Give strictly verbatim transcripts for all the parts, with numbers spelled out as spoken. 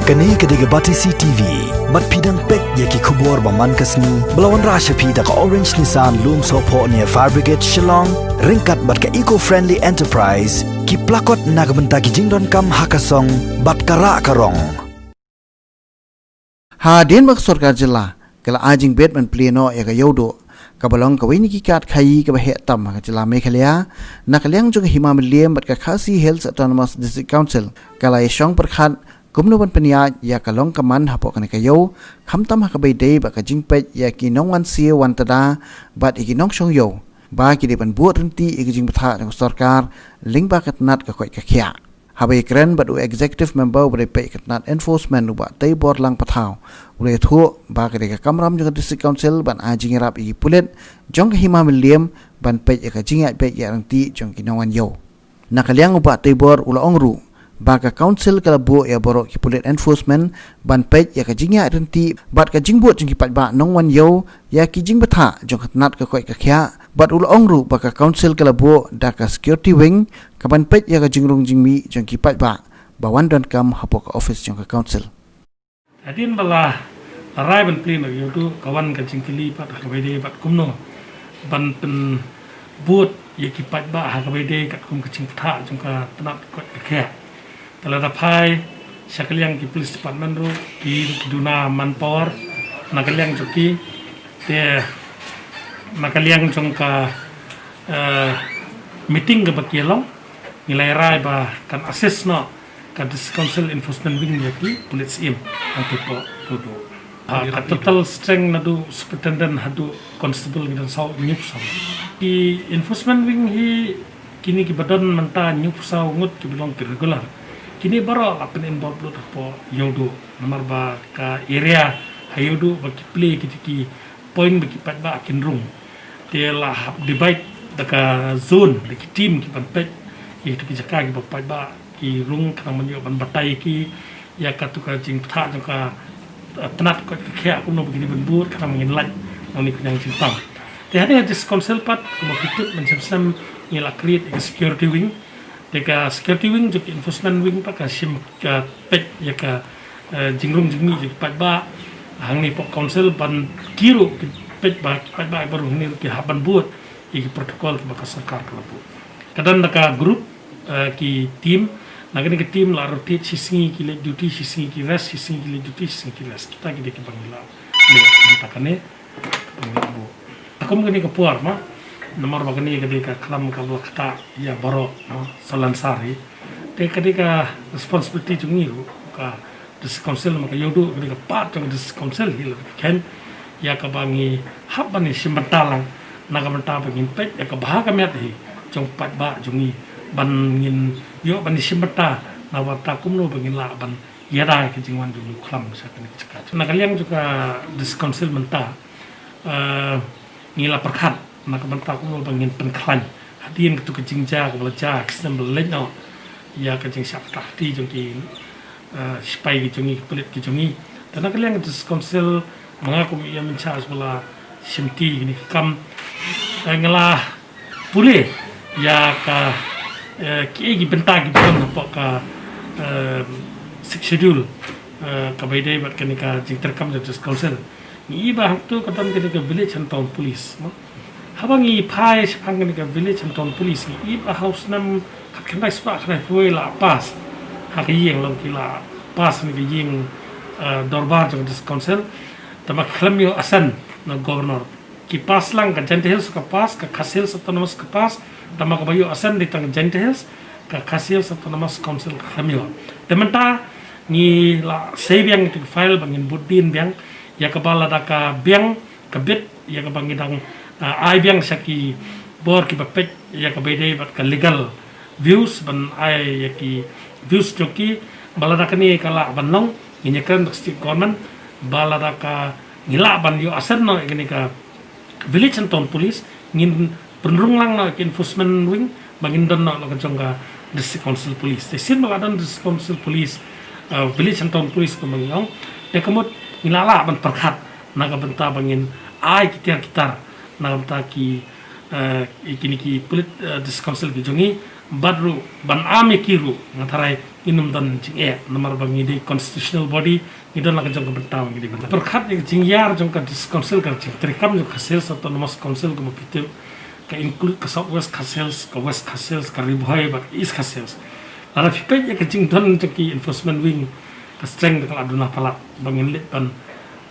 Kane ka dei ka Batesi T V. Bad phi dang peit ïa ki khubor ba man ka sngi ba la wanrah sha phi da ka Orange Nissan Lumsohphoh near Fire Brigade Shillong, ryngkat bad ka Eco Friendly Enterprise, ki plakot na ka bynta ki jingdonkam ha ka song bad ka rah ka rong. Hadien ba ka sorkar jylla ka la ai jingbit ban plie noh ïa ka Ïewduh, kaba long kawei na ki kad khaïi kaba heh tam ha ka jylla Meghalaya, na ka liang jong ka Hima Mylliem bad ka Khasi Hills Autonomous District Council ka la ïashong pyrkhat kumno ban pynïaid ïa ka long ka man hapoh kane ka ïew, khamtam ha kaba ïadei bad ka jingpeit ïa ki nongwan siew wan tada bad ïa ki nongshong ïew, ba ki dei ban bud ryntih ïa ka jingbthah jong ka sorkar lyngba ka tnat ka koit ka khiah. Haba ïakren bad u Executive Member uba dei peit ka tnat Enforcement, u Bah Teibor Lang Pathaw, u la ïathuh ba ka dei ka kamram jong ka District Council ban ai jingïarap ïa ki pulit jong ka Hima Mylliem ban peit ïa ka jingïaid beit ïaid ryntih jong ki nongwan ïew. Na ka liang u Bah Teibor u la ong ruh ba ka Council ka la buh ïa baroh ki pulit Enforcement ban peit ïa ka jingïaid ryntih bad ka jingbud jong ki paidbah nongwan ïew ïa ki jingbthah jong ka tnat ka koit ka khiah, bad u la ong ruh ba ka Council ka la buh da ka Security Wing kaban peit ïa ka jingrung jingmih jong ki paidbah ba wan donkam hapoh ka office jong ka Council. Hadien ba la rai ban plie noh ïa u, ka wan ka jingkylli pat ha kaba ïadei bad kumno ban pynbud ïa ki paidbah ha kaba ïadei katkum ka jingbthah jong ka tnat koit ka khiah. Te lada phai sha ka liang ki police department ruh ki duna manpower na ka liang jong ki, te na ka liang jong ka, eh, meeting kaba ki long, ngi la rai ba kan assist noh ka District Council Enforcement Wing ïa ki pulit syiem hangtei hapoh Ïewduh. Ah, ka total strength naduh superintendent haduh constable ngi don saw, hynñiewphew saw. Ki Enforcement Wing hi, kine kiba don mynta hynñiewphew saw ngut kiba long ki regular. Kine baroh la pyn-involve lut hapoh Ïewduh, namar ba ka area ha Ïewduh ba ki plie ki, ki point ba ki paidbah kin rung. Te la hap divide da ka zone, da ki team kiban peit ïa kito ki jaka kiba paidbah ki rung, khnang ban ïoh ban batai ïa ki ïa kato ka jingbthah jong ka, eh, tnat koit ka khiah, kumno ba ki dei ban bud, khnang ba ngin lait na une u khñiang jingpang. Te hadien ha District Council pat, kumba phi tip, mynshem snem ngi la create ïa ka Security Wing. Te ka Security Wing jong ka Enforcement Wing pat ka shim, ka peit ïa ka, eh, jingrung jingmih jong ki paidbah hangne hapoh Council, bad ki ruh ki peit ba ki paidbah ba rung hangne ruh ki hap ban bud ïa ki protocol kiba ka sorkar ka la buh. Ka don da ka group, eh, ki team, na kane ka team la rotate, shi sngi ki leit duty, shi sngi ki rest, shi sngi ki leit duty, shi sngi ki rest. Kita ki dei kiba ngi la leh mynta kane, kiba ngi la buh. Te kum kane ka por ma, namar ba kane ka dei ka khlam kaba la ktah ïa baroh, no, salonsar hi. Te ka dei ka responsibility jong ngi ruh, ka District Council, namar ka Ïewduh ka dei ka part jong ka District Council hi, la ka khein ïa kaba ngi hap ban ïashim bynta lang, na ka bynta ba ngin peit ïa ka bha ka miat hi jong paidbah jong ngi, ban ngin ïoh ban ïashim bynta na ka bynta kumno ba ngin lah ban ïada ïa ka jingwan jong u khlam sha kane ka jaka. Na ka liang jong ka District Council mynta, eh, ngi la pyrkhat na ka bynta kumno ba ngin pynkhlaiñ hadien kato ka jingjia kaba la jia ha ki snem ba la leit noh ïa ka jingshah ktah kti jong ki, eh, shipai ki jong ngi, ki pulit ki jong ngi. Te na ka liang ka District Council, ma nga kum u EM in charge ba la shimti kine ki kam, eh, nga la pule ïa ka, eh, kiei ki bynta kiba don hapoh ka, eh, Sixth Schedule, eh, kaba ïadei bad kane ka jingtreikam jong ka District Council. Ngi i ba hangto ka don kane ka Village and Town Police, no? Haba ngi phai shaphang kane ka Village and Town Police, ngi i ba ha u snem khatkhyndai spah khyndaiphew wei la pass ha ka ïing, long ki la pass ha kane ka ïing, eh, dorbar jong ka District Council. Tangba ki khlem ïoh assent na Governor. Ki pass lang, ka Jaintia Hills ka pass, ka Khasi Hills Autonomous ka pass, tangba kaba ïoh assent dei tang Jaintia Hills, ka Khasi Hills Autonomous Council ka khlem ïoh. Te mynta ngi la sei biang ïa ka file ba ngin bud dien biang, ïa kaba lada ka biang ka bit, ïa kaba ngi dang, ah, ai biang sha ki bor kiba peit ïa kaba ïadei bad ka legal views, ban ai ïa ki views jong ki, ba lada kane ka lah ban long, ngin ïakren bad ka State Government, ba lada ka ngi lah ban ïoh assent noh ïa kane ka Village and Town Police, ngin pynrung lang noh ïa ka Enforcement Wing, ba ngin don noh la ka jong ka District Council Police. Te shisien ba la don District Council Police, eh, Village and Town Police kumba ngi ong, te ka mut ngi la lah ban pyrkhat na ka bynta ba ngin ai ki tiar ki tar na ka bynta ki, eh, kine ki pulit, eh, District Council ki jong ngi, Bad ruh ban am ïa ki ruh nga tharai ngin ym don jingeh namar ba ngi dei constitutional body, ngi don la ka jong ka bynta, ngi dei bynta. Pyrkhat ïa ka jingïar jong ka District Council, ka jingtreikam jong ka Khasi Hills Autonomous Council, ka mapitip ka include ka South West Khasi Hills, ka West Khasi Hills, ka Ri Bhoi bad ka East Khasi Hills. Lada phi peit ïa ka jingdon jong ki enforcement wing, ka strength ka la duna palat ba ngin leit ban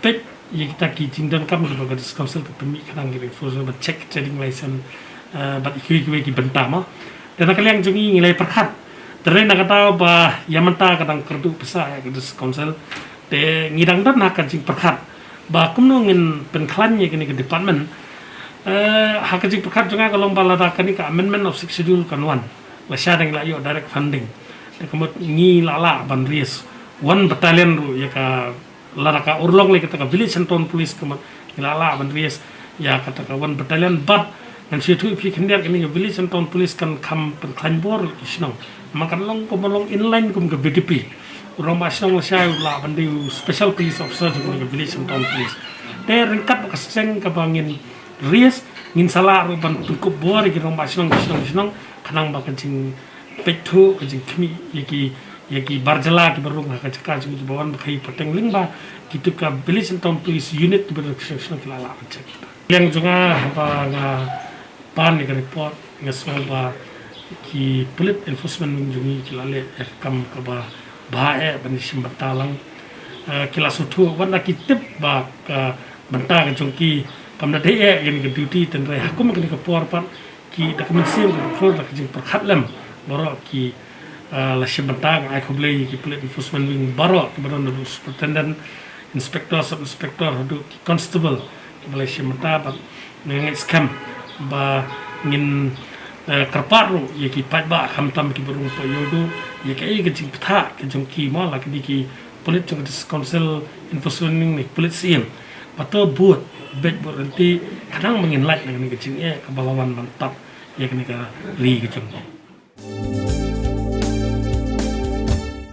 peit ïa kita ki jingdonkam kiba ka District Council ka pynmih khnang ki enforcement ban check trading license, eh, bad kiwei kiwei ki bynta mo. Te na ka liang jong ngi ngi la pyrkhat. Te na ka daw ba ïa mynta ka dang kyrduh pisa ïa ka District Council. Te ngi dang don ha ka jingpyrkhat ba kumno ngin pynkhlaiñ ïa kane ka department. Eh, ha ka jingpyrkhat jong nga ka long ba lada kane ka amendment of Sixth Schedule kan wan, lashai dang la ïoh direct funding. Te ka mut ngi la lah ban raise one battalion ruh ïa ka, lada ka urlong lei kata ka Village and Town Police ka mut ngi la lah ban raise ïa kata ka one battalion, bad ngan shu ïathuh ïa phi khyndiat, kane ka Village and Town Police kan kham pynkhlaiñ bor ki shnong. Namar kan long kum long inline kum ka V D P. U rangbah shnong lashai u lah ban dei u special police officer jong ka Village and Town Police. Te ryngkat bad ka seng kaba ngin raise, ngin sa lah ruh ban pynkup bor ïa ki rangbah shnong ki shnong ki shnong khnang ba ka jing peit thuh, ka jingkhmih ïa ki, ïa ki bar jylla kiba rung ha ka jaka jong kiba wan ba khie pateng lyngba ki tip ka Village and Town Police unit kiba rung shnong shnong ki la lah ban check. Liang jong nga haba nga pan ïa ka report nga sngew ba ki pulit enforcement wing jong ngi ki la leh ïa ka kam kaba bha eh ban shim bynta lang. Eh, ki la sngewthuh wat la ki tip ba ka bynta ka jong ki kam da dei eh ïa ka duty, tynrai ha kum kane ka por pat ki da ka mynsiem ka bakhlor da ka jingpyrkhat lem baroh ki, ah, la shim bynta. Nga ai khublei ïa ki pulit enforcement wing baroh kiba don, superintendent, inspector, sub inspector haduh ki constable kiba la shim bynta, bad nga ngeit skhem ba ngin, eh, kyrpad ruh ïa ki paidbah khamtam kiba rung poi ïoh duh ïa kaei ka jingpyrkhat ka jong ki mo, la ki dei ki pulit jong ka District Council, enforcement wing ne pulit siem. Ba to bud, beit bud ryntih khnang ba ngin lait na kane ka jingeh kaba la wan ban tap ïa kane ka ri ka jong ngi.